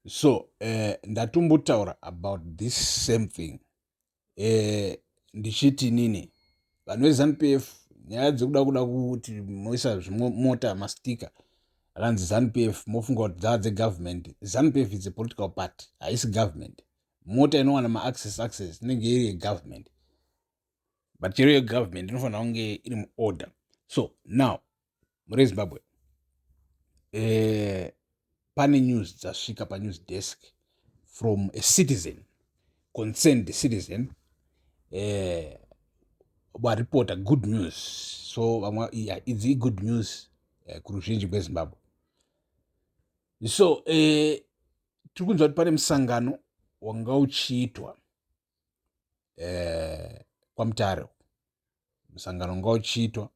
So ndatombotaura about this same thing ndichiti nini vanhu veZANU PF, nyaya dzekuda kuda kuti moisa zvimota, masticker akanzi ZANU PF, mofunga kuti dzava dzegovernment. ZANU PF is a political party, haisi government. Mota inowana maaccess, access inenge iri yegovernment, but chero yegovernment inofanira kunge iri muorder. So now, muri Zimbabwe, pane news dzasvika panews desk from a citizen, concerned citizen, varipota good news. So vamwe, idzi igood news kuruzhinji rweZimbabwe. So tiri kunzwa kuti pane musangano wanga uchiitwa kwaMutare. Musangano wanga uchiitwa,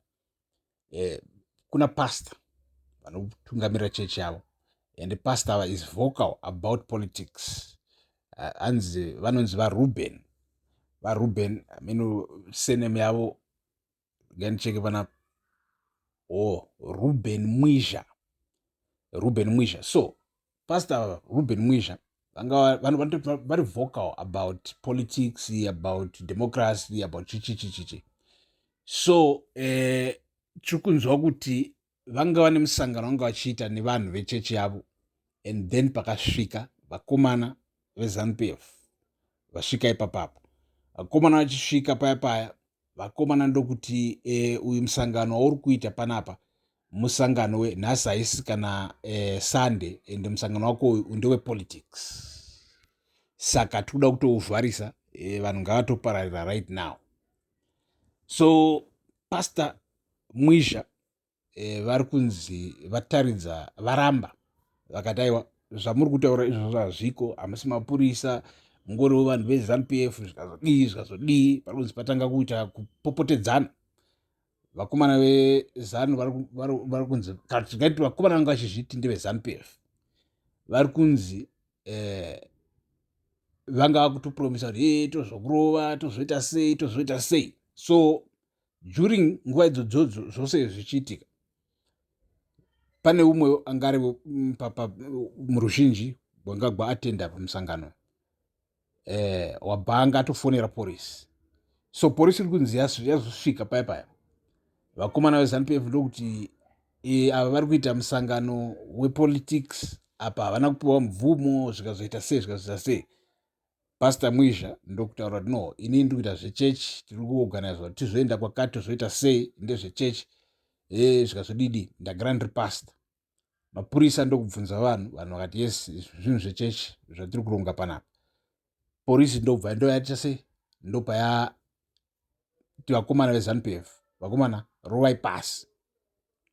kuna pastor vanotungamirira chechi yavo, and pastor is vocal about politics. Hanzi vanonzi vaRuben, vaRuben ameno surname yavo, ngandicheke panapa. Oh, Ruben Mwizha, Ruben Mwizha. So Pastor Ruben Mwizha vanga vari vocal about politics, about democracy, about chichichichichi. So tiri kunzwa kuti vanga vane musangano vanga vachiita nevanhu vechechi yavo, and then pakasvika vakomana veZANU PF. Vasvika ipapapo, vakomana vachisvika paya paya, vakomana ndokuti, uyu musangano wauri kuita panapa musangano wenhasi, haisi kana Sunday, ende musangano wako uyu ndewepolitics, saka tikuda kutouvharisa, vanhu ngavatopararira right now." So Pastor Mwizha vari kunzi vataridza, varamba, vakati, "Aiwa, zvamuri kutaura izvozvo hazviko, hamusi mapurisa, mungoriwo vanhu veZANU PF." Zvikazodii, zvikazodii, pari kunzi patanga kuita kupopotedzana. Vakomana veZANU vari kunzi, kana tingaiti vakomana vanga vachizviti ndeveZANU PF, vari kunzi vanga vakutopromisa kuti, "E, tozokurova, tozoita sei, tozoita sei." So during nguva idzodzodzo zvose zvichiitika, pane umwe anga ari muruzhinji gwanga gwaatenda pamusangano, wabva anga atofonera porisi. So porisi iri kunzi yazosvika paya paya, vakomana veZANU PF ndokuti, "Ava vari kuita musangano wepolitics apa, havana kupiwa mvumo." Zvikazoita sei, zvikazoita sei, Pastor Mwizha ndokutaura kuti, "No, inini ndiri kuita zvechechi, tiri kuorganizwa kuti tizoenda kwakati, tozoita sei, ndezvechechi." Zvikazodidi, "Ndagara ndiri pastor." Mapurisa ndokubvunza vanhu, vanhu vakati, "Yes, zvinhu zvechechi zvatiri kuronga panapa." Porisi ndobva ndoyaita sei, ndobva yati, "Vakomana veZANU PF, vakomana, rovai pasi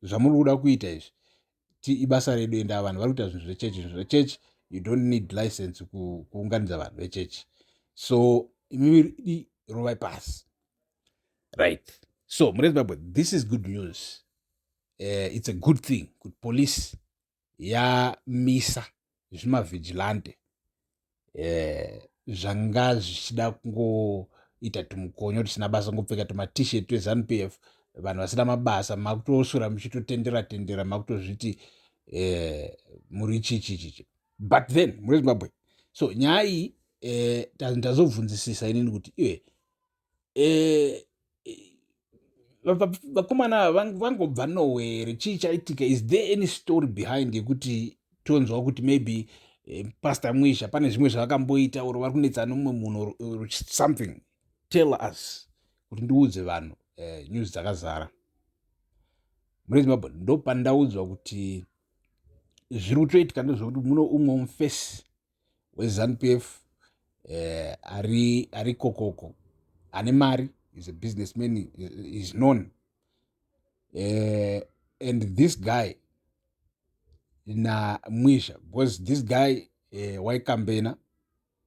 zvamuri kuda kuita izvi. Ti ibasa redu, enda vanhu vari kuita zvinhu zvechechi. Zvinhu zvechechi, you don't need license kuunganidza vanhu vechechi, so imimi rovai pasi." Right, so mune Zimbabwe, this is good news. It's a good thing kuti police yamisa zvimavigilante zvanga zvichida kungoita tumukonyo tisina basa, ngopfeka tumatshirt tweZANU PF, vanhu vasina mabasa, makutoswera muchitotendera tendera, makutozviti muri chichichichi. But then, muri Zimbabwe, so nyaya iyi, ndazobvunzisisa inini kuti iwe, vakomana vangobva nowhere, chii chaitika? Is there any story behind yekuti tonzwa kuti maybe Pastor Mwisha pane zvimwe zvavakamboita, or vari kunetsana nomumwe munhu or something? Tell us kuti ndiudze vanhu news dzakazara mune Zimbabwe. Ndopandaudzwa kuti zviri kutoitika ndezvekuti muno umwe mufesi weZANU PF ari kokoko, ane mari, is a businessman, is known, and this guy naMwisha, because this guy waikambena,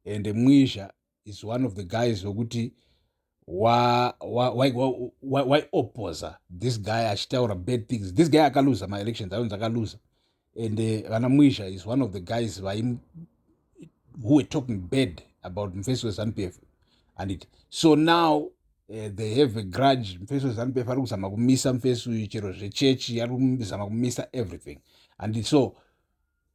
and Mwisha is one of the guys wekuti waioposa this guy achitaura bad things. This guy akaluza maelections, anonzi akaluza, and vana Mwisha is one of the guys vai who were talking bad about mufesi weZANU PF, and it so now they have a grudge. Mufesi weZANU PF ari kuzama kumisa mufesi uyu, chero zvechechi, ari kuzama kumisa everything, and so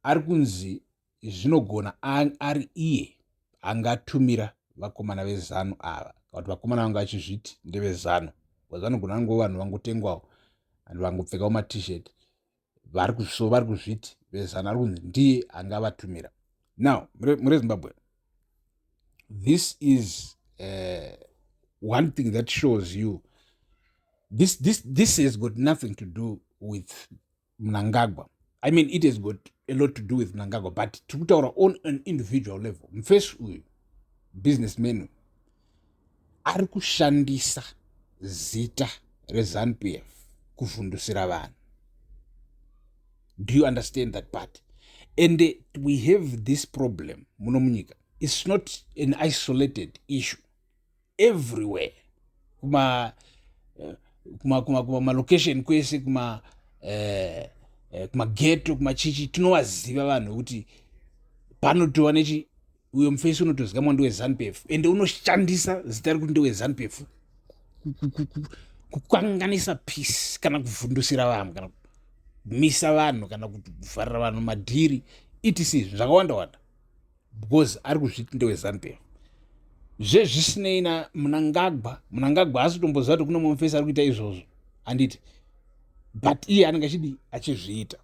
ari kunzi Zvinogona ari iye angatumira vakomana veZANU ava, kana kuti vakomana vanga vachizviti ndeveZANU, because vanogona vango vanhu vangotengwawo and vangopfekawo maT-shirt vari so vari kuzviti veZANU. Ari kunzi ndiye angavatumira. Now, mure Zimbabwe, this is one thing that shows you this has got nothing to do with Mnangagwa. I mean, it has got a lot to do with Mnangagwa, but tiri kutaura on an individual level. Mufesi uyu, businessman, ari kushandisa zita reZANU PF kuvhundusira vanhu. Do you understand that part? And we have this problem muno munyika. It's not an isolated issue. Everywhere, kuma kuma kuma kuma malocation kwese, kuma kumaghetto, kumachichi, tinovaziva vanhu vekuti panotova nechi uyo mufesi unotozikamwa ndeweZANU PF, ende unoshandisa zita rekuti ndeweZANU PF kukanganisa peace, kana kuvhundusira vanhu, kana kumisa vanhu, kana kuvharira vanhu madhiri, etc, zvakawanda wanda, because ari kuzviti ndeweZANU PF. Zvezvisinei naMnangagwa. Mnangagwa haasi kutomboziva kuti kune mumwe mufesi ari kuita izvozvo, handiti? But iye anenge achidi achizviita.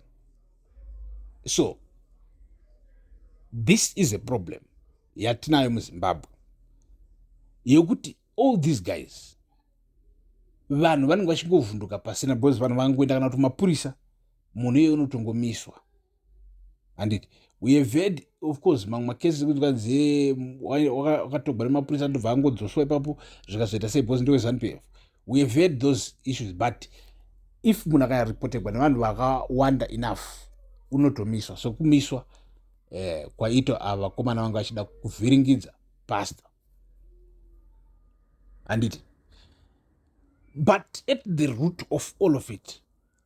So this is a problem yatinayo muZimbabwe, yekuti all these guys, vanhu vanenge vachingovhunduka pasina, because vanhu vangoenda kana kuti mapurisa, munhu iye unotongomiswa, handiti? We have had, of course, mamwe macases ekuti kwanzi wakatogwa nemapurisa, ndobva angodzoswa ipapo, zvikazoita sei, because ndeweZANU PF. We have had those issues, but if munhu akaripotegwa nevanhu vakawanda enough, unotomiswa, sokumiswa kwaitwa ava vakomana vanga vachida kuvhiringidza pastor, handiti? But at the root of all of it,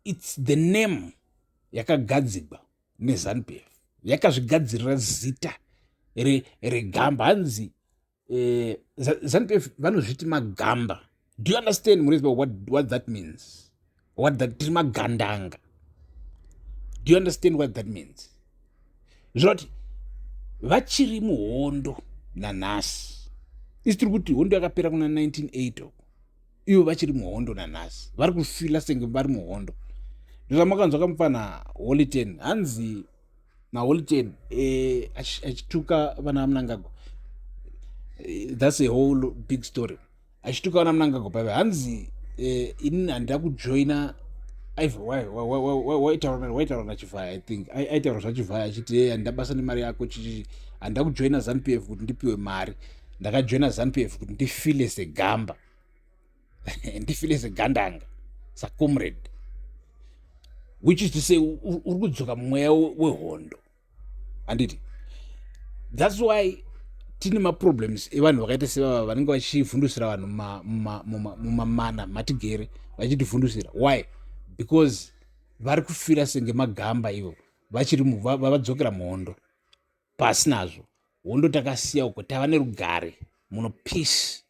it's the name yakagadzirwa neZANU PF. Yakazvigadzirira zita regamba, hanzi ZANU PF vanozviti magamba. Do you understand, Murizba, what that means? What that, tiri magandanga. Do you understand what that means? Zvinoti vachiri muhondo nanhasi. Isi tiri kuti hondo yakapera kuna 1980 uko, ivo vachiri muhondo nanhasi. Vari kufeela senge vari muhondo. Ndozvamakanzwa kamufana Holy Ten, hanzi naHoly Ten achituka vana Mnangagwa. That's a whole big story. Achituka vana Mnangagwa paiva, hanzi inini handida kujoina. Waitaura naChivhaya, I think aitaura zvaChivhaya, achiti, "Handida basa nemari yako chichichi. Handida kujoina ZANU PF kuti ndipiwe mari. Ndakajoina ZANU PF kuti ndifeele segamba, ndifeele segandanga, sacomrade," which is to say uri kudzoka mweya wehondo, handiti? That's why tine maproblems evanhu vakaita sevava vanenge vachivhundusira vanhu mumamana matigere, vachitivhundusira. Why? Because vari kufeela senge magamba ivo vachiri vadzokera muhondo. Pasi nazvo, hondo takasiya uko, tava nerugare muno, peace.